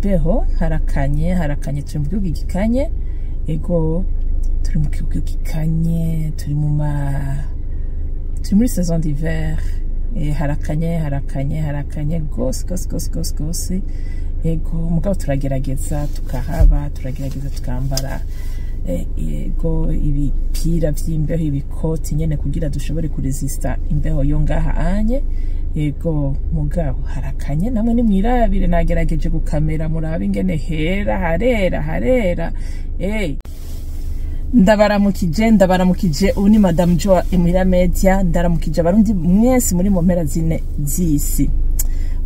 Imbeho, harakanye, harakanye, turi mu gihugu gikanye. Ego, turi mu gihugu gikanye, turi muri saison d'hiver. Harakanye, harakanye, harakanye gose gose gose gose gose. Ego, mugabo turagerageza tukahaba, turagerageza tukambara ego ibipira vy'imbeho, ibikoti nyene kugira dushobore kuresista imbeho yo ngaha anye. Ego, mugabo harakanye, namwe nimwirabire, nagerageje gukamera murabe ingene hera, harera, harera. Ndabaramukije, ndabaramukije. Ubu ni Madame Joa Imuhira Media. Ndaramukije Abarundi mwese muri mu mpera zine z'isi.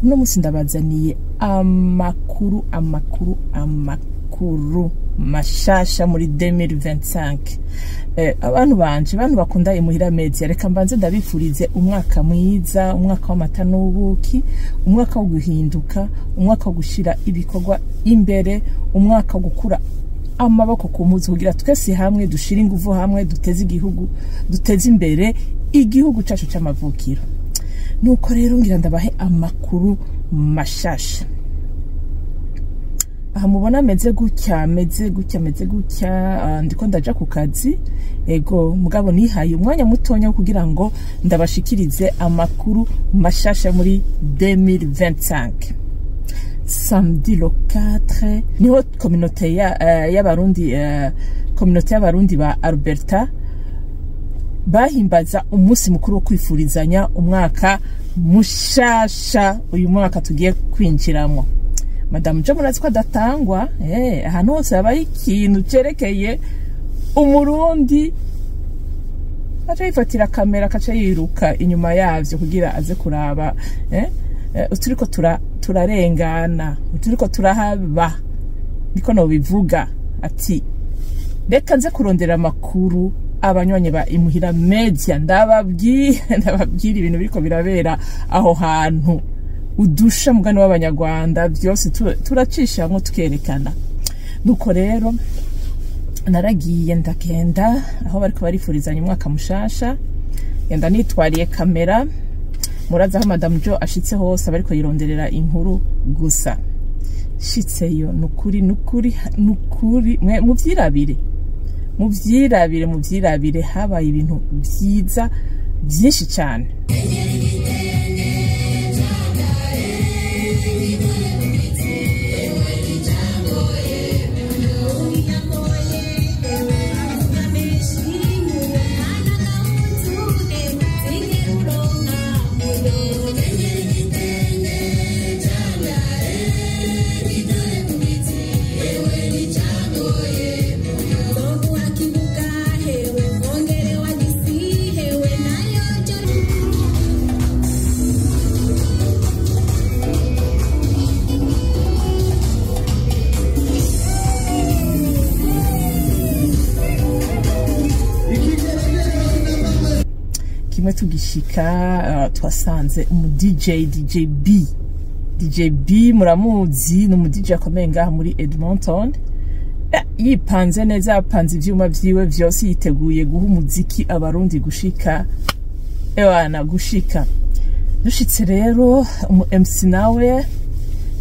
Uno munsi ndabazaniye amakuru, amakuru, amakuru mashasha muri 2025. Abantu banje, abantu bakunda Imuhira Media, reka mbanze ndabifurize umwaka mwiza, umwaka w'amata n'ubuki, umwaka wo guhinduka, umwaka wo gushira ibikorwa imbere, umwaka wo gukura amaboko ku mpuzu kugira twese hamwe dushire inguvu hamwe, duteze igihugu, duteze imbere igihugu cacu c'amavukiro. Nuko rero ngira ndabahe amakuru mashasha. Aha mubona ameze gutya, ameze gutya, ameze gutya, ndiko ndaja ku kazi. Ego, mugabo nihaye umwanya mutonya kugira ngo ndabashikirize amakuru mashasha muri 2025. Samedi le 4 niho communauté y'Abarundi, communauté y'Abarundi ba Alberta bahimbaza umunsi mukuru wo kwifurizanya umwaka mushasha, uyu mwaka tugiye kwinjiramo. Madame Jo murazi ko adatangwa, ahantu hose habaye ikintu cerekeye Umurundi aca yifatira kamera, akaca yiruka inyuma yavyo kugira aze kuraba uturiko turarengana, uturiko turahaba, niko nobivuga. Ati reka nze kurondera amakuru abanywanyi ba Imuhira Media, ndababwira, ndababwira ibintu biriko birabera aho hantu, udusha mugani w'Abanyarwanda byose turacishamwo tukerekana. Nuko rero naragiye ndagenda aho bariko barifurizanya umwaka mushasha, ngenda nitwariye kamera. Murazi aho Madame Jo ashitse hose abariko yironderera inkuru gusa. Shitseyo, nukuri, nukuri, nukuri, mwe muvyirabire, muvyirabire, muvyirabire, habaye ibintu vyiza vyinshi cyane. Kimwe tugishika, twasanze umu DJ, DJ B. DJ B muramuzi, ni umu DJ akomeye ngaha muri Edmonton. Yipanze neza, yapanze ivyuma vyiwe vyose, yiteguye guha umuziki Abarundi gushika ewana gushika. Dushitse rero, umu MC nawe,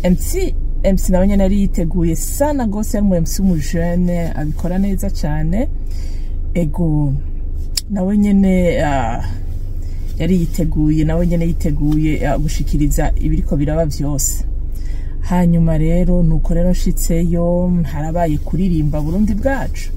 MC nawe nyene yari yiteguye sana gose, yari umu MC w'umujene abikora neza cane. Ego, nawe nyene yari yiteguye, nawe nyene yiteguye gushikiriza ibiriko biraba vyose. Hanyuma rero nuko rero nshitseyo, harabaye kuririmba Burundi bwacu.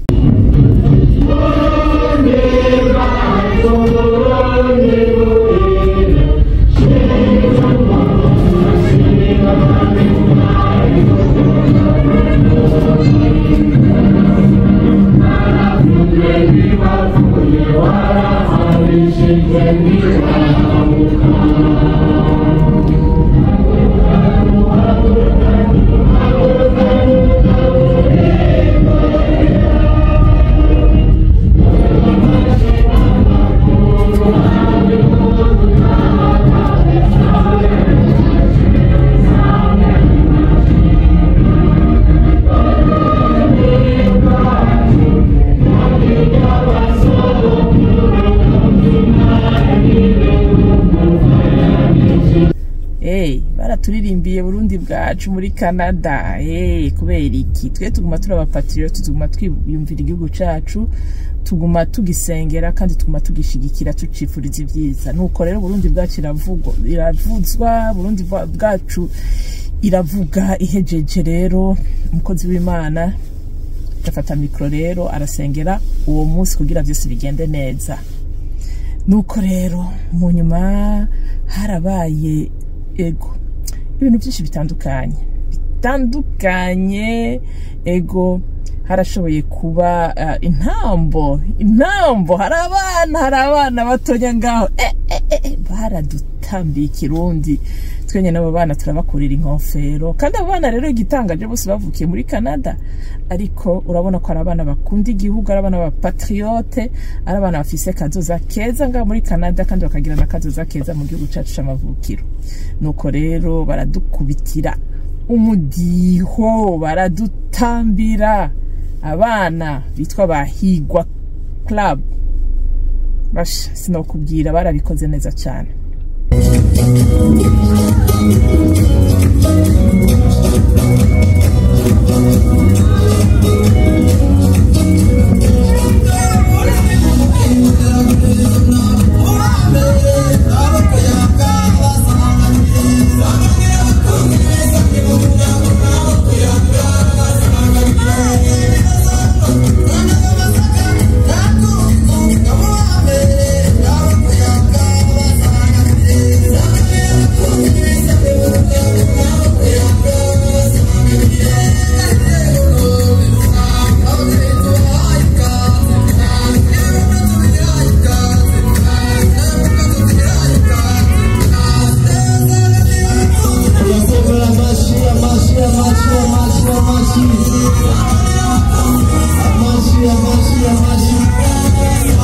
Baraturirimbiye Burundi bwacu muri Canada. Kubera iki twe tuguma turi abapatriote, tuguma twiyumvira igihugu cacu, tuguma tugisengera kandi tuguma tugishigikira, tucifuriza ibyiza. Nuko rero Burundi bwacu iravugwa, iravuzwa, Burundi bwacu iravuga. Ihejeje rero umukozi w'Imana afata micro rero arasengera uwo munsi kugira byose bigende neza. Nuko rero mu nyuma harabaye ego ibintu byinshi bitandukanye bitandukanye. Ego harashoboye kuba intambo, intambo, hari abana batonya ngaho baradutambiye ikirundi. Twenye n'abo bana turabakurira inkofero. Kandi abo bana rero, igitangaje, bose bavukiye muri Canada, ariko urabona ko ari abana bakunda igihugu, ari abana b'abapatriote, ari abana bafise kazoza keza ngaho muri Canada, kandi bakagira na kazoza keza mu gihugu cacu c'amavukiro. Nuko rero baradukubitira umudiho, baradutambira, abana bitwa Bahigwa Club. Basha, sinokubwira, barabikoze neza cyane. Amashi, amashi, amashi, amashi, amashi. Amashi, amashi, amashi.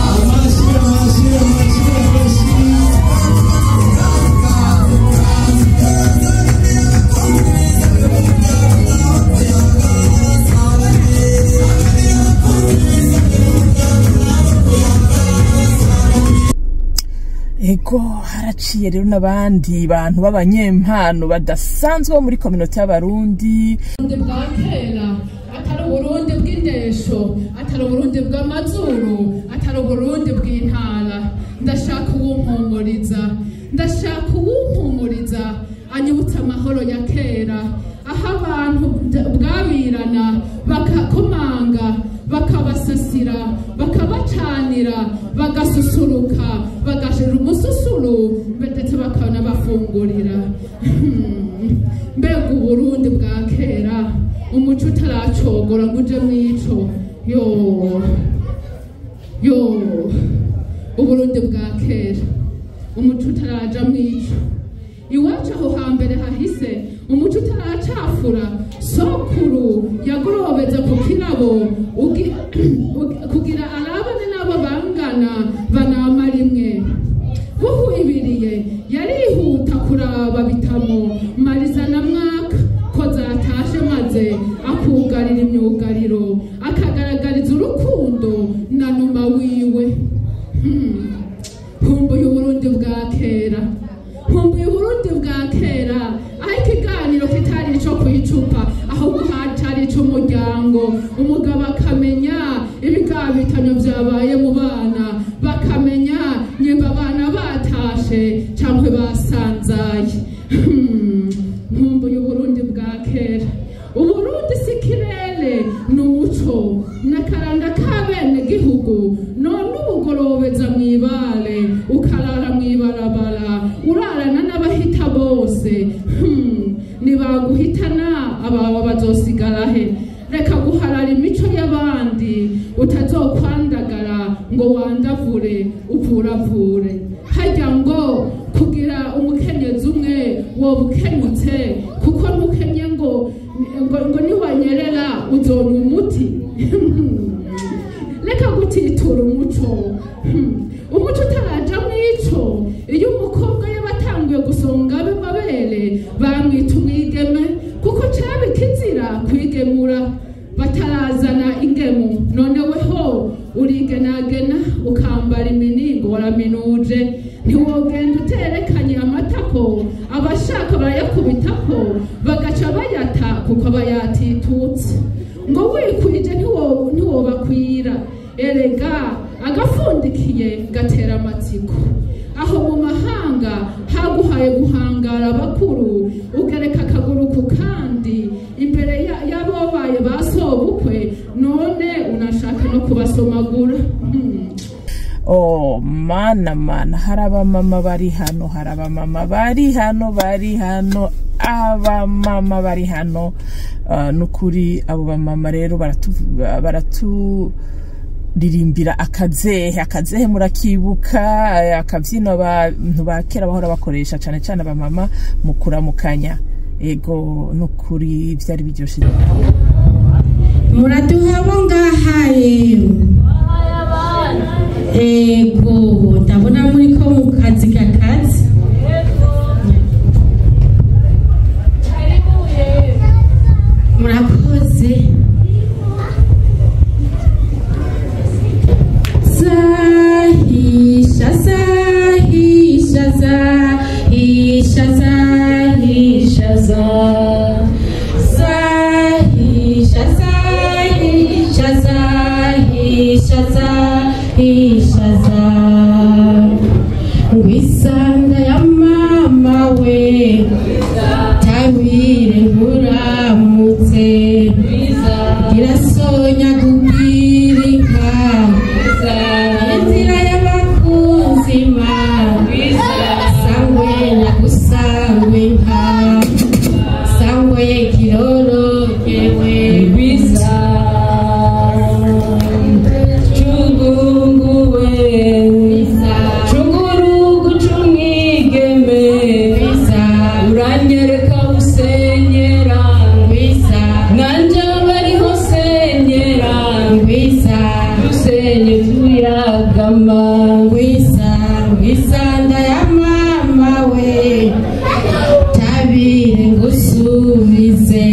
Amashi, amashi, amashi, amashi. Ego, haraciye rero n'abandi bantu b'abanyempano badasanzwe bo muri communauté y'Abarundi. Uburundi bwa kera, atari Uburundi bw'indesho, atari Uburundi bw'amazuru, atari Uburundi bw'intara. Ndashaka uwumpumuriza, ndashaka uwumpumuriza anyibutsa amahoro ya kera, aho abantu bwabirana, bakakomanga, bakabasasira, bakabacanira, bagasusuruka, bagashira umususuru, ndetse bakanabafungurira. Mbega Uburundi bwa kera, umuco utaracogora ngo uje mwico! Yo yo, Uburundi bwa kera, umuco utaraja mwico! Iwacu aho hambere hahise, umuco utaracafura, sokuru yagorobeza ku kirabo kugira arabane n'abo bangana banama rimwe. Buhwibiriye yarihuta kuraba bitamo Mariza na Mwaka ko zatashe, maze akugarira imyugariro, akagaragariza urukundo na numa wiwe. Nkumbuye Uburundi bwa kera, nkumbuye Uburundi bwa kera, aho ikiganiro kitari ico kwicupa, ahubwo hatari ic'umuryango. Umugabo akamenya ibigabitanyo vyabaye mu bana, bakamenya nyimba abana batashe canke basanzaye. Nkumbuye Uburundi bwa kera. Uburundi si ikirere, ni umuco n'akaranga k'abene gihugu. None ubugorobeza mw'ibare, ukarara mw'ibarabara, urarana n'abahita bose. Nibaguhitana abawe bazosigara he? Reka guharara imico y'abandi, utazokwandagara ngo wandavure uvuravure. Harya ngo kugira umukenyezi umwe woba ukenyutse, kuko ntukenye ngo niwanyerera uzonwa umuti. Reka gutitura umuco. Umuco utaraja mwico. Iyo umukobwa yabatanguye gusonga abe mabere, bamwita umwigeme, kuko caba ikizira kwigemura batarazana ingemu. None weho urigenagena ukambara iminingo waraminuje, ntiwogenda uterekanye amatako, abashaka barayakubitako bagaca bayata kuko aba yatitutse. Ngo wikwije ntiwobakwira. Erega agafundikiye gatera amatsiko. Aho mu mahanga haguhaye guhangara abakuru, ugereka akaguru ku kandi imbere y'abobaye ba sobukwe, none unashaka no kubasomagura. Oh mana mana, hari abamama bari hano, hari abamama bari hano, bari hano, abamama bari hano. Nukuri abo bamama rero baraturirimbira akazehe. Akazehe murakibuka, akabyino abantu ba kera bahora bakoresha cyane cyane abamama mu kuramukanya. Ego, nukuri byari biryoshye. Muraduhabo ngaha yewe. Ego, ndabona muri ko mu kazi kakazi. Murakoze. Sahisha, sahisha, sahisha, sahisha, sahisha, sahisha, sahisha, sahisha, ngwisanga ya mama we, tabire nkuramutse, irasonya kubwira inka inzira y'abakunzima, sangwe nyagusangwe inka, sangwe kirorokewe. Chungunguwe, chungurugu chumwigeme, uranyereka usenyera, nanje abariho senyera, dusenye tuyagama. Ngwisa, ngwisanda ya mama we, tabire ngusubize,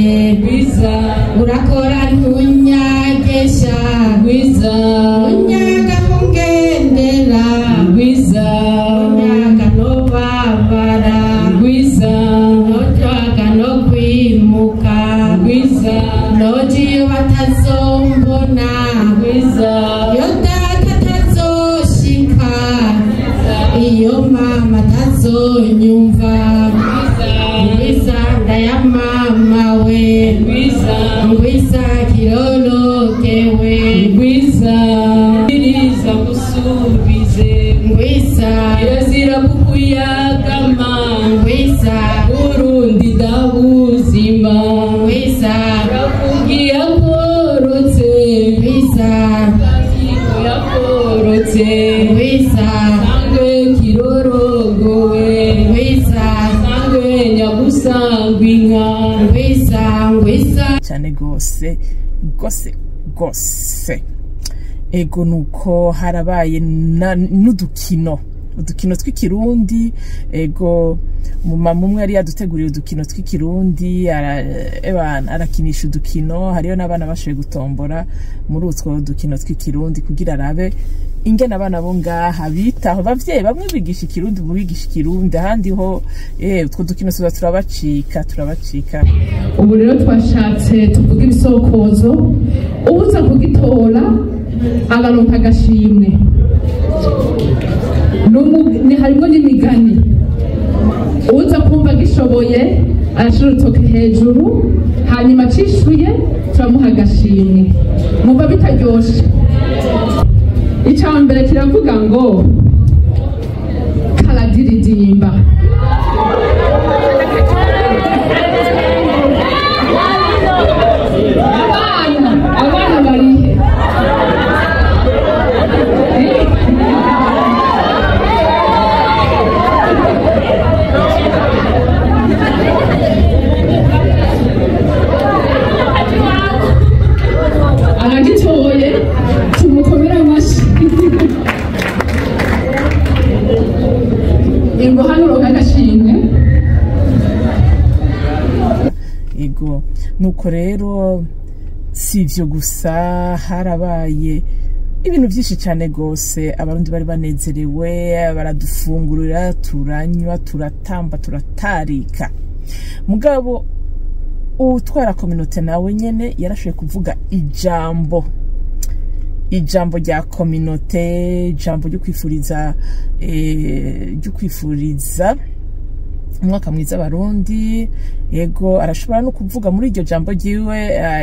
urakora ntunyagesha, unyaga nkungendera, unyaga nobabara, notwaga no kwimuka, nojiyo batazombona, iyo data atazoshika, iyo mama atazonyumva. Ngwisanda ya mama we, ngwisa kirorokewe. Iriza ngusubize, Ngwisa, irazira kukuyagama, ngwisa, Burundi ndabuzima, ngwisa, rakugiye yakorotse, ngwisa, yakorotse, ngwisa, sangwe kirorogowe, ngwisa, sangwe nyagusangwa inka. Ngwisa, ngwisa. Cyane rwose rwose rwose. Ego, nuko harabaye n'udukino, udukino tw'ikirundi. Ego, umumama umwe yari yaduteguriye udukino tw'ikirundi, ebana, arakinisha udukino. Hariyo n'abana bashoboye gutombora muri utwo dukino tw'ikirundi kugira arabe ingene abana bo ngaha bitaho bavyeyi. Bamwe bigisha ikirundi, mu bigisha ikirundi, ahandi ho utwo dukino tuza turabacika, turabacika. Ubu rero twashatse tuvuge ibisokozo, uza kugitora agaronka agashimwe. Ni harimo n'imigani. Uza kumva agishoboye arashira urutoke hejuru, hanyuma acishuye turamuha agashimwe. Mwumva bitaryoshe? Icya mbere kiravuga ngo karadiridimba. Ego, nuko rero si ivyo gusa, harabaye ibintu byinshi cyane gose. Abarundi bari banezerewe, baradufungurira, turanywa, turatamba, turatarika. Mugabo utwara communauté nawe nyene yarashoboye kuvuga ijambo rya communauté, ijambo ryo kwifuriza umwaka mwiza abarundi. Yego, arashobora no kuvuga muri iryo jambo ryiwe,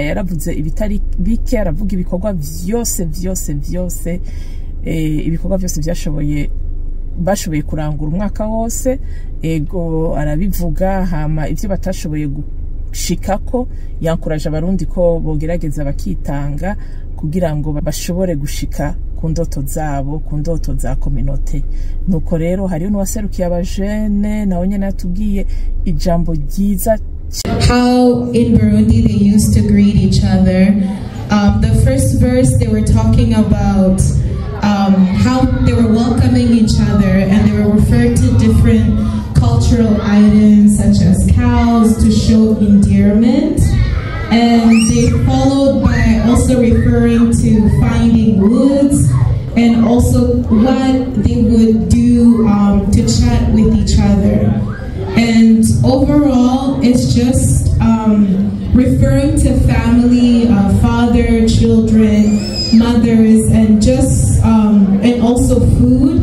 yaravuze ibitari bike, aravuga ibikorwa vyose vyose vyose, ibikorwa vyose bashoboye kurangura umwaka wose. Ego, arabivuga. Hama ivyo batashoboye gushikako, yankuraje abarundi ko bogerageza bakitanga kugira ngo bashobore gushika ku ndoto zabo, ku ndoto za communauté. Nuko rero hariho n'uwaserukiye abajene, nawe nyene yatubwiye ijambo ryiza. How in Burundi they used to greet each other. The first verse, they were talking about how they were welcoming each other, and they were referred to different cultural items such as cows to show endearment. And they followed by also referring to finding woods and also what they would do to chat with each other. And overall, it's just referring to family, father, children, mothers, and just and also food,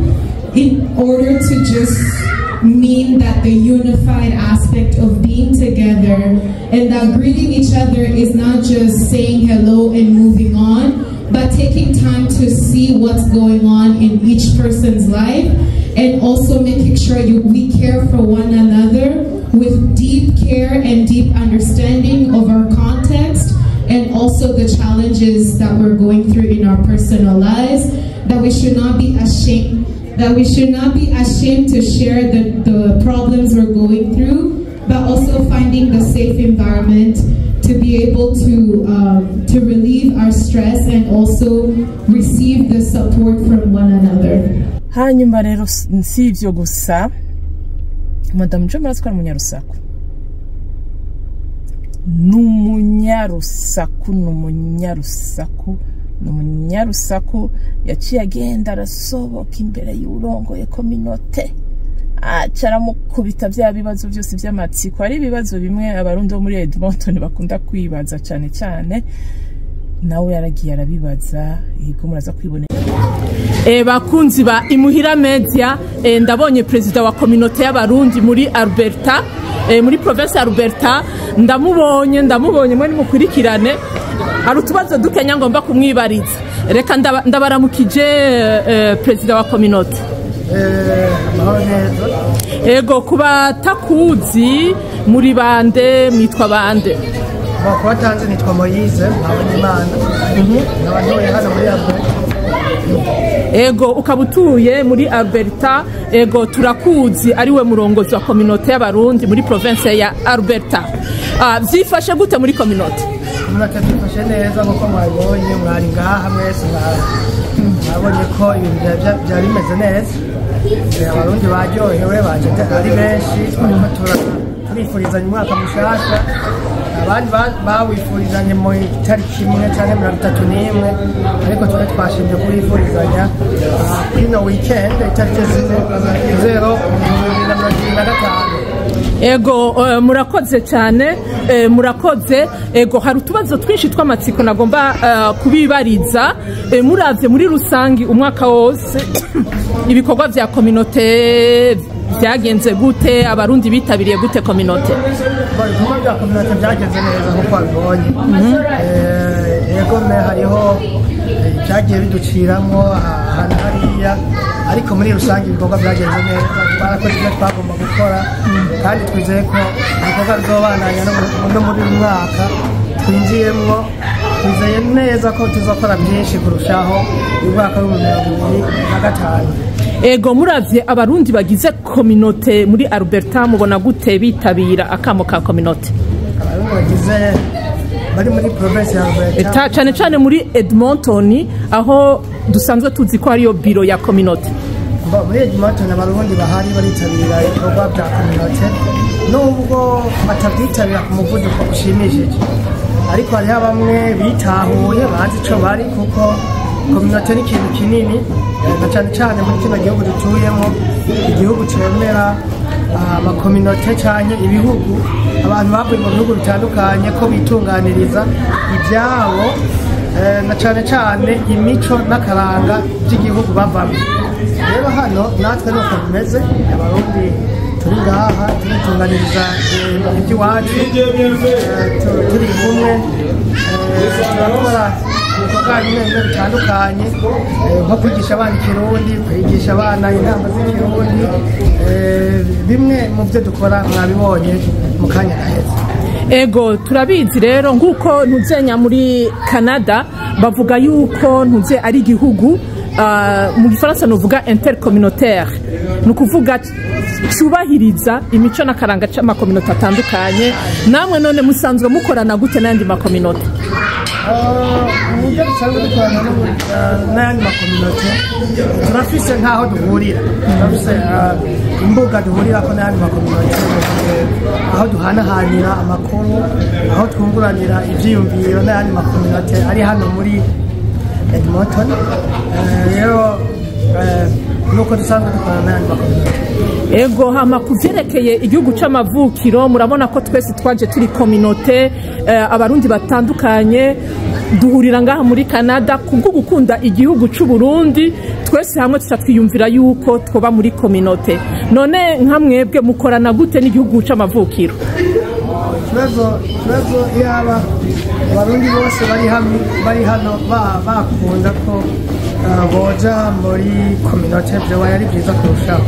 in order to just mean that the unified aspect of being together and that greeting each other is not just saying hello and moving on, but taking time to see what's going on in each person's life and also making sure we care for one another with deep care and deep understanding of our context and also the challenges that we're going through in our personal lives, that we should not be ashamed to share the problems we're going through, but also finding the safe environment to be able to relieve our stress and also receive the support from one another. Hanyuma rero si ivyo gusa. Madamu Jo murazi ko ari umunyarusaku, ni umunyarusaku, ni umunyarusaku, ni umunyarusaku. Yaciye agenda arasoboka imbere y'urongoye communauté, aca aramukubita bya bibazo byose by'amatsiko. Ari ibibazo bimwe abarundi bo muri Edmonton bakunda kwibaza cyane cyane, nawe yaragiye arabibaza. Yego, muraza kwibonera. Bakunzi ba Imuhira Media, ndabonye perezida wa communauté y'abarundi muri Alberta, muri province ya Alberta. Ndamubonye, ndamubonye. Mwe nimukurikirane, hari utubazo dukenya ngomba kumwibariza. Reka ndabaramukije, perezida wa communauté. Amahoro neza. Ego, kuba takuzi, muri bande, mwitwa bande? Bon, kuba tanze nitwa Moyize Mpabonimana, nkaba ntuye hano muri Alberta. Ego, ukaba utuye muri Alberta. Ego, turakuzi ariwe murongozi wa communauté y'abarundi muri province ya Alberta. Vyifashe gute muri communauté? Communauté twifashe neza nkuko mwabibonye, mwari ngaha mwese, mwabonye ko ibintu byari bimeze neza. Abarundi baryohewe, baje ari benshi, twariko turifurizanya umwaka mushasha. Abandi bawifurizanye mu itariki 1 canke 31, ariko twe twashimye kuwifurizanya kuri ino weekend, itariki 4 2025. Ego, murakoze cyane, murakoze. Ego, hari utubazo twinshi tw'amatsiko nagomba kubibariza. Muravye muri rusangi umwaka wose, ibikorwa vya communauté byagenze gute? Abarundi bitabiriye gute communauté? Bon, ibikorwa bya communauté byagenze neza nk'uko wabibonye. Yego me hariho ibyagiye biduciramwo ahantu hariya, ariko muri rusange ibikorwa byagenze neza, twarakoze ibyo twagomba gukora, kandi twizeye ko ibikorwa bizobandanya no muri uyu mwaka twinjiyemwo. Twizeye neza ko tuzokora byinshi kurushaho uyu mwaka w'2025. Ego, muravye abarundi bagize communauté muri Alberta, mubona gute bitabira akamo ka communauté? Abarundi bagize bari muri province ya Alberta? Cane cane muri Edmonton, aho dusanzwe tuzi ko ariyo biro ya communauté. Muri Edmonton abarundi bahari baritabira ibikorwa bya communauté. Nubwo batabyitabira ku muvuduko ushimishije, ariko hariho bamwe bitahuye, bazi ico bari, kuko communauté ni ikintu kinini, na cyane cyane muri kino gihugu dutuyemo, igihugu cemera ama communautés canke ibihugu, abantu bavuye mu bihugu bitandukanye ko bitunganiriza ibyabo, na cyane cyane imico n'akaranga by'igihugu bavamo. Rero hano natwe nuko bimeze, Abarundi turi ngaha turitunganiriza iby'iwacu, turi kumwe, turakora ibikorwa bimwe bimwe bitandukanye, nko kwigisha abana Ikirundi, kwigisha abana inama z'Ikirundi. Bimwe mu byo dukora mwabibonye mu kanya gaheze. Ego, turabizi rero nk'uko ntuzenya muri Canada bavuga yuko ntuze ari igihugu, mu Gifaransa nuvuga intercommunautaire, ni ukuvuga cyubahiriza imico n'akaranga c'ama communautés atandukanye. Namwe none musanzwe mukorana gute n'ayandi ma communautés? Uburyo dusanzwe dukorana n'ayandi ma communautés, turafise nk'aho duhurira, turafise imbuga duhurirako n'ayandi ma communautés, aho duhanahanira amakuru, aho twunguranira ivyiyumviro n'ayandi ma communautés ari hano muri Edmonton. Rero nuko dusanzwe dukorana n'ayandi ma communautés. Ego, hama kuvyerekeye igihugu c'amavukiro, murabona ko twese twaje turi communauté, Abarundi batandukanye duhurira ngaha muri Canada kubwo gukunda igihugu c'u Burundi. Twese hamwe tuca twiyumvira yuko twoba muri communauté. None nka mwebwe mukorana gute n'igihugu c'amavukiro? Ikibazo yaba Abarundi bose bari hamwe, bari hano, bakunda ko boja muri communauté, vyoba ari byiza kurushaho.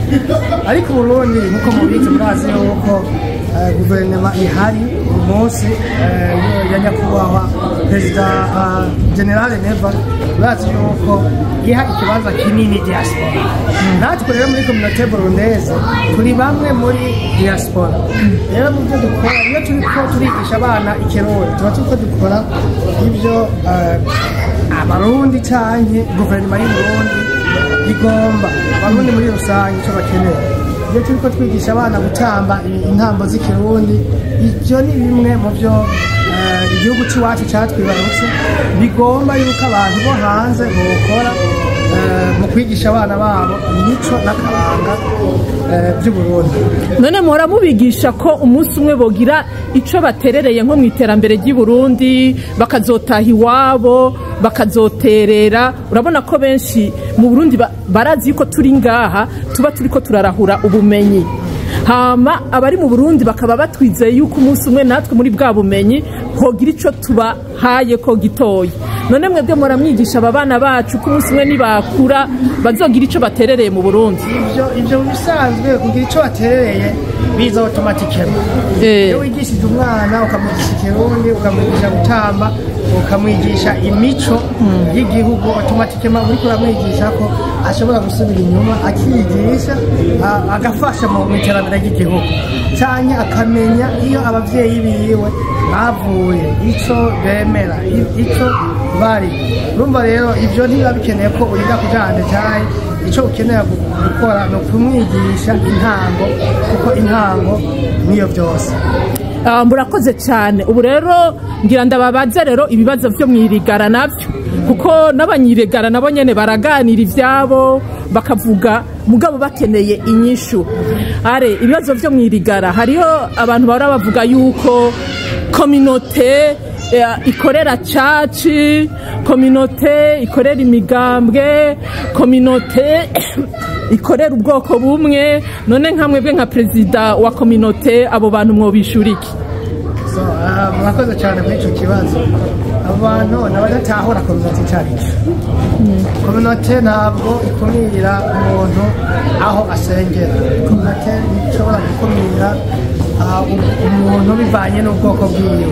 Ariko Uburundi, nkuko mubizi, murazi yuko guverinoma ihari uyu munsi, ya nyakubahwa Perezida Général Neva, murazi yuko iha ikibanza kinini diaspora. Natwe rero muri communauté burundaise turi bamwe muri diaspora. Rero mu byo dukora, iyo turiko turigisha abana Ikirundi, tuba turiko dukora ibyo Abarundi canke guverinoma y'Uburundi igomba, Abarundi muri rusange icyo bakeneye. Iyo turiko twigisha abana gutamba intambo z'Ikirundi, ibyo ni bimwe mu byo igihugu c'iwacu catwibarutse bigomba yuko abantu bo hanze bokora, mu kwigisha abana babo imico n'akaranga by'Uburundi. None muhora mubigisha ko umunsi umwe bogira ico baterereye nko mu iterambere ry'i Burundi, bakazotaha iwabo bakazoterera? Urabona ko benshi mu Burundi barazi yuko turi ngaha, tuba turiko turarahura ubumenyi, hama abari mu Burundi bakaba batwizeye yuko umunsi umwe natwe muri bwa bumenyi hogira ico tubahaye ko gitoyi. None mwebwe muramwigisha aba bana bacu ko umunsi umwe nibakura bazogira ico baterereye mu Burundi? Ibyo mu bisanzwe kugira icyo baterereye biza automatiquement. Iyo wigishije umwana, ukamwigisha Ikirundi, ukamwigisha gutamba, ukamwigisha imico y'igihugu, automatiquement uriko uramwigisha ko ashobora gusubira inyuma akiyigisha, agafasha mu iterambere ry'igihugu, canke akamenya iyo abavyeyi biwe bavuye, ico bemera, ico bari. Urumva rero ibyo ntibiba bikeneye ko uriga kujana cyane. Icyo ukeneye gukora ni ukumwigisha intango, kuko intango niyo byose. Murakoze cyane. Ubu rero ngira ndababaze rero ibibazo byo mwirigara nabyo, kuko n'abanyirigara nabo nyene baraganira ivyabo bakavuga, mugabo bakeneye inyishu. Are ibibazo byo mwirigara, hariho abantu bahora bavuga yuko communauté ikorera caci, communauté ikorera imigambwe, communauté ikorera ubwoko bumwe. None nka mwebwe nka perezida wa communauté, abo bantu mwobishura iki? So, murakoze cyane kuri icyo kibazo. Abo bantu ni abadatahura communauté icyo ari cyo. Communauté ntabwo ikumira umuntu aho asengera. Communauté ntishobora gukumira umuntu bivanye n'ubwoko bwiwe.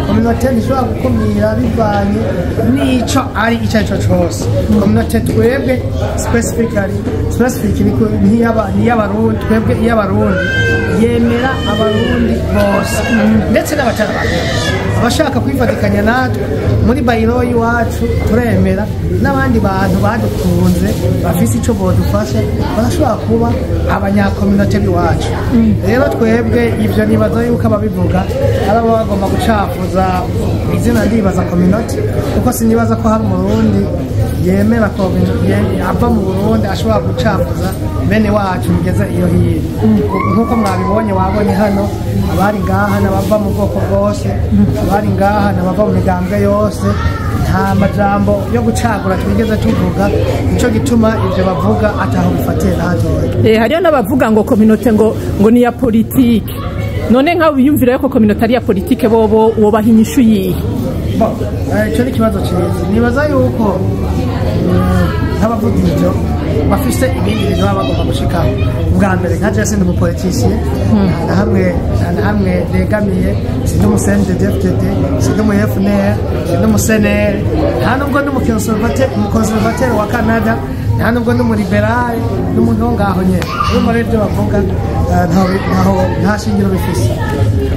Communauté ntishobora gukumira bivanye n'ico ari, icyo ari cyo cyose. Communauté twebwe specific n'iy'Abarundi. Twebwe iy'Abarundi yemera Abarundi bose, ndetse n'abatari Abarundi, abashaka kwifatikanya natwe muri bylaw y'iwacu. Turemera n'abandi bantu badukunze, bafise icyo bodufasha, barashobora kuba abanya communauté b'iwacu. Rero twebwe ibyo Ivyo nibaza yuko ababivuga ari abo bagomba gucafuza izina, ndibaza, communauté, kuko sinibaza ko hari Umurundi yemera ko ava mu Burundi ashobora gucafuza bene wacu mugeze iyo hiyo. Nk'uko mwabibonye, wabonye hano abari ngaha n'abava mu bwoko bwose, abari ngaha n'abava mu migambwe yose. Nta majambo yo gucagura twigeze tuvuga. Nico gituma ivyo bavuga ataho bifatiye na hatoya. Hariyo n'abavuga ngo communauté ngo ni ya politike. None nk'abo biyumvira yuko communauté ari iya politike, bobo wobaha inyishu yihe? Bon, ico ni ikibazo ciza. Nibaza yuko nk'abavuga ivyo bafise ibindi bintu baba bagomba gushikaho. Ubwa mbere, nka jewe sindi umupoliticien, nta na hamwe, nta na hamwe negamiye. Sindi umu CNDD-FDD, sindi umu FNL, sindi umu CNL, nta nubwo ndi umuconservateur wa Canada, nta nubwo ndi umulibéral, n'umuntu wo ngaho nyene. Urumva rero ivyo bavuga ntaho, nta shingiro bifise.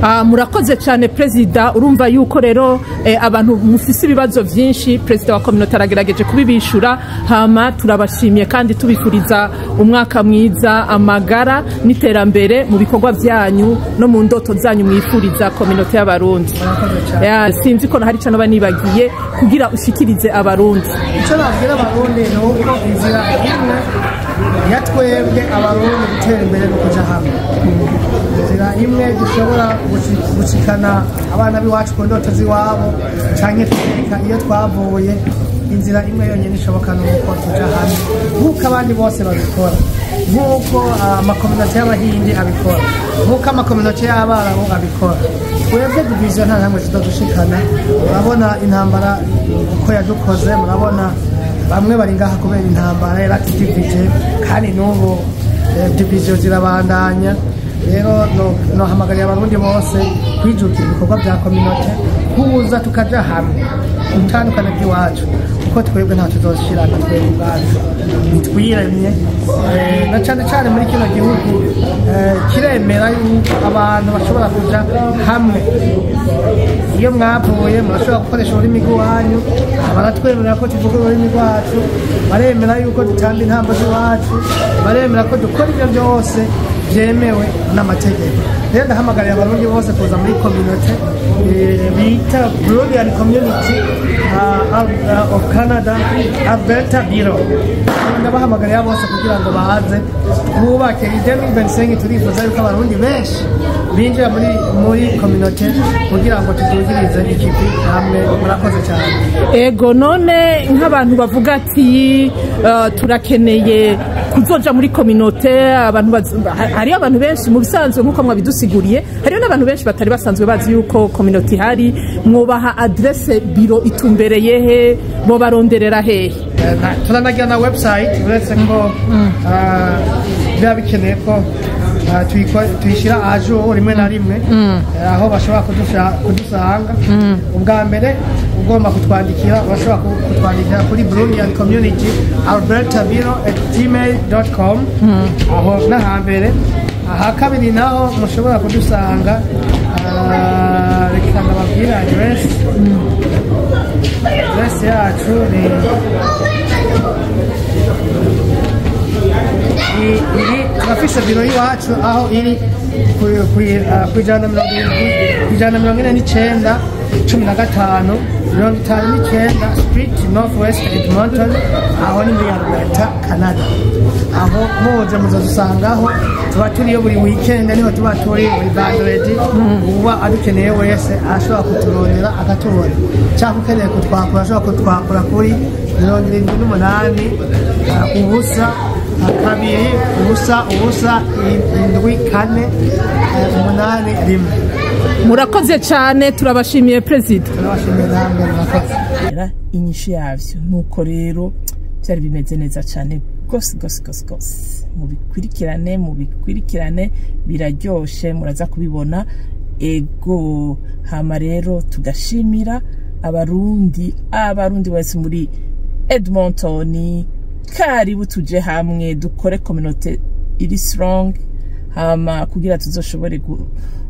Ah, murakoze cyane, perezida. Urumva yuko rero abantu mufise ibibazo byinshi, perezida wa communauté aragerageje kubibishura. Hama turabashimiye kandi tubifuriza umwaka mwiza, amagara n'iterambere mu bikorwa byanyu no mu ndoto zanyu mwifuriza communauté y'Abarundi. Murakoze cyane. Ya, sinzi ko hari icyo nibagiye kugira ushikirize Abarundi. Icyo nabwira Abarundi ni uko inzira imwe ya twebwe Abarundi gutera imbere no kuja hamwe, inzira imwe dushobora gushikana abana b'iwacu ku ndoto z'iwabo canke tubereka iyo twavuye, inzira imwe yonyine ishoboka ni uko tuja hamwe nk'uko abandi bose babikora, nk'uko amacommunauté y'Abahindi abikora, nk'uko amacommunauté y'Abarabu abikora. Twebwe division nta namwe zizodushikana. Murabona intambara uko yadukoze, murabona bamwe bari ngaha kubera intambara yaratudivije, kandi n'ubu division zirabandanya. Rero nohamagariye Abarundi bose kwijukira ibikorwa bya communauté, kuza tukaja hamwe, gutandukana by'iwacu, kuko twebwe nta tuzoshirana. Twebwe ubwacu nitwiremye, na cane cane muri kino gihugu kiremera yuko abantu bashobora kuja hamwe. Iyo mwavuye murashobora gukoresha ururimi rw'iwanyu. Baratwemerera ko tuvuga ururimi rwacu, baremera yuko dutamba intambo z'iwacu, baremera ko dukora ibyo byose byemewe n'amategeko. Rero ndahamagarira Abarundi bose kuza muri communauté bita Burundian Community of Canada, Alberta Bureau. Ndabahamagarira bose kugira ngo baze twubake i 2025. Turifuza yuko Abarundi benshi binjira muri communauté kugira ngo tudugirize ikivi hamwe. Murakoze cyane. Ego, none nk'abantu bavuga ati turakeneye kuzoja muri communauté, abantu hariyo abantu benshi mu bisanzwe, nk'uko mwabidusiguriye, hariyo n'abantu benshi batari basanzwe bazi yuko communauté ihari. Mwobaha adresse, biro itumbereye he, bo baronderera hehe? Turanagira na website, uretse ko biba bikeneye ko tuyishyira à jour rimwe na rimwe. Aho bashobora kudusanga, ubwa mbere ugomba kutwandikira, urashobora kutwandikira kuri Burundian Community Alberta Bureau at gmail.com. Aho n'ahambere. Aha kabiri naho mushobora kudusanga, reka ndababwira address. Address yacu ni iri, turafise biro y'iwacu aho iri ku 170, ku 149, 15, 59 Street North West, Edmonton. Aho ni muri Alberta, Canada. Aho muze muzodusangaho, tuba turiyo buri weekend, niho tuba turi buri vendredi. Uba adukeneye wese ashobora kuturondera akatubona, cyangwa ukeneye kutwakura ashobora kutwakura kuri 78 0 2 0 0 7 4 8 1. Murakoze cyane, turabashimiye, perezida. Turabashimiye namwe, murakoze. Inyishu yavyo nuko rero byari bimeze neza cyane rwose rwose rwose rwose. Mubikurikirane, mubikurikirane, biraryoshe, muraza kubibona. Ego, hama rero tugashimira Abarundi, Abarundi wese muri Edmonton, karibu tuje hamwe dukore communauté iri strong, hama kugira tuzoshobore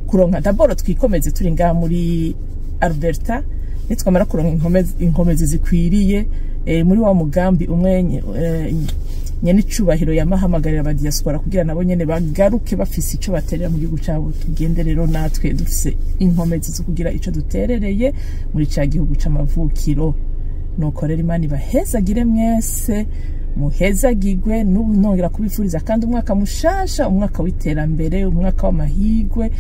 kuronka d'abord twikomeze turi ngaha muri Alberta. Nitwamara kuronka inkomezi zikwiriye muri wa mugambi umwe. Nyene icubahiro yamahamagarira aba diaspora kugira nabo nyene bagaruke bafise ico baterera mu gihugu cabo. Tugende rero natwe dufise inkomezi zo kugira ico duterereye muri ca gihugu c'amavukiro. Nuko rero Imana ibahezagire mwese, muhezagigwe. N'ubu nongera kubifuriza kandi umwaka mushasha, umwaka w'iterambere, umwaka w'amahigwe.